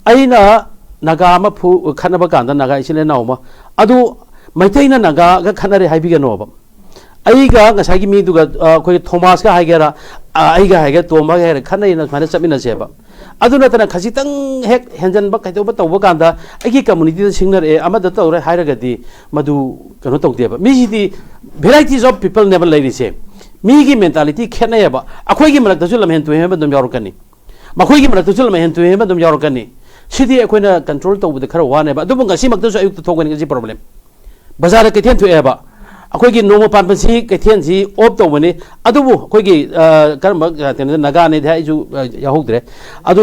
ꯑꯩꯅ ꯅꯥꯒꯥ ꯑꯃ ꯐꯨ ꯈꯠꯅꯕ ꯀꯥꯟꯗ, ꯅꯥꯒꯥ ꯏꯆꯤꯜ ꯏꯅꯥꯎ ꯑꯃ, ꯑꯗꯨ ꯃꯩꯇꯩꯅ ꯅꯥꯒꯥꯒ ꯈꯠꯅꯔꯦ ꯍꯥꯏꯕꯤꯒꯅꯣꯕ꯫ ꯑꯩꯒ ꯉꯁꯥꯏꯒꯤ ꯃꯤꯗꯨꯒ, ꯑ, ꯑꯩꯈꯣꯏ ꯊꯣꯃꯥꯁꯀ ꯍꯥꯏꯒꯦꯔꯥ, ꯑ, ꯑꯩꯒ ꯍꯥꯏꯒꯦꯔꯥ, ꯇꯣꯝꯕꯒ ꯍꯥꯏꯒꯦꯔꯥ, ꯈꯠꯅꯩꯅ ꯁꯨꯃꯥꯏꯅ ꯆꯠꯃꯤꯟꯅꯁꯦꯕ꯫ ꯑꯗꯨ ꯅꯠꯇꯅ ꯈꯖꯤꯛꯇꯪ ꯍꯦꯛ ꯍꯦꯟꯖꯟꯕ ꯀꯩꯗꯧꯕ ꯇꯧꯕ ꯀꯥꯟꯗ ꯑꯩꯒꯤ ꯀꯝꯃꯨꯅꯤꯇꯤꯗ ꯁꯤꯡꯅꯔꯛꯑꯦ, ꯑꯃꯗ ꯇꯧꯔꯦ ꯍꯥꯏꯔꯒꯗꯤ ꯃꯗꯨ ꯀꯩꯅꯣ ꯇꯧꯗꯦꯕ꯫ ꯃꯤꯁꯤꯗꯤ varieties of people ꯅꯦꯕ ꯂꯩꯔꯤꯁꯦ꯫ ꯃꯤꯒꯤ ꯃꯦꯟꯇꯥꯂꯤꯇꯤ ꯈꯦꯠꯅꯩꯌꯦꯕ꯫ ꯑꯩꯈꯣꯏꯒꯤ ꯃꯔꯛꯇꯁꯨ ꯂꯝꯍꯦꯟ ꯇꯨꯍꯦꯟꯕ ꯑꯗꯨꯝ ꯌꯥꯎꯔꯛꯀꯅꯤ, ꯃꯈꯣꯏꯒꯤ ꯃꯔꯛꯇꯁꯨ ꯂꯝꯍꯦꯟ ꯇꯨꯍꯦꯟꯕ ꯑꯗꯨꯝ ꯌꯥꯎꯔꯛꯀꯅꯤ꯫ ꯁꯤꯗꯤ ꯑꯩꯈꯣꯏꯅ ꯀꯟꯇ꯭ꯔꯣꯜ ꯇꯧꯕꯗ ꯈꯔ ꯋꯥꯅꯦꯕ꯫ ꯑꯗꯨꯕꯨ ꯉꯁꯤꯃꯛꯇꯁꯨ ꯑꯌꯨꯛꯇ ꯊꯣꯛꯀꯅꯤ ꯉꯁꯤ ꯄ꯭ꯔꯣꯕ꯭ꯂꯦꯝ꯫ ꯕꯖꯥꯔꯗ ꯀꯩꯊꯦꯜ ꯊꯣꯛꯑꯦꯕ꯫ ꯑꯩꯈꯣꯏꯒꯤ ꯅꯣꯡꯃ ꯄꯥꯟꯕꯁꯤ ꯀꯩꯊꯦꯜꯁꯤ ꯑꯣꯐ ꯇꯧꯕꯅꯤ꯫ ꯑꯗꯨꯕꯨ ꯑꯩꯈꯣꯏꯒꯤ, ꯑ, ꯀꯔꯝꯕ, ꯑ, ꯀꯩꯅꯣꯗ ꯅꯥꯒꯥꯅꯦꯗꯤ ꯍꯥꯏ, ꯑꯩꯁꯨ, ꯑ, ꯌꯥꯎꯍꯧꯗ꯭ꯔꯦ꯫ ꯑꯗꯨ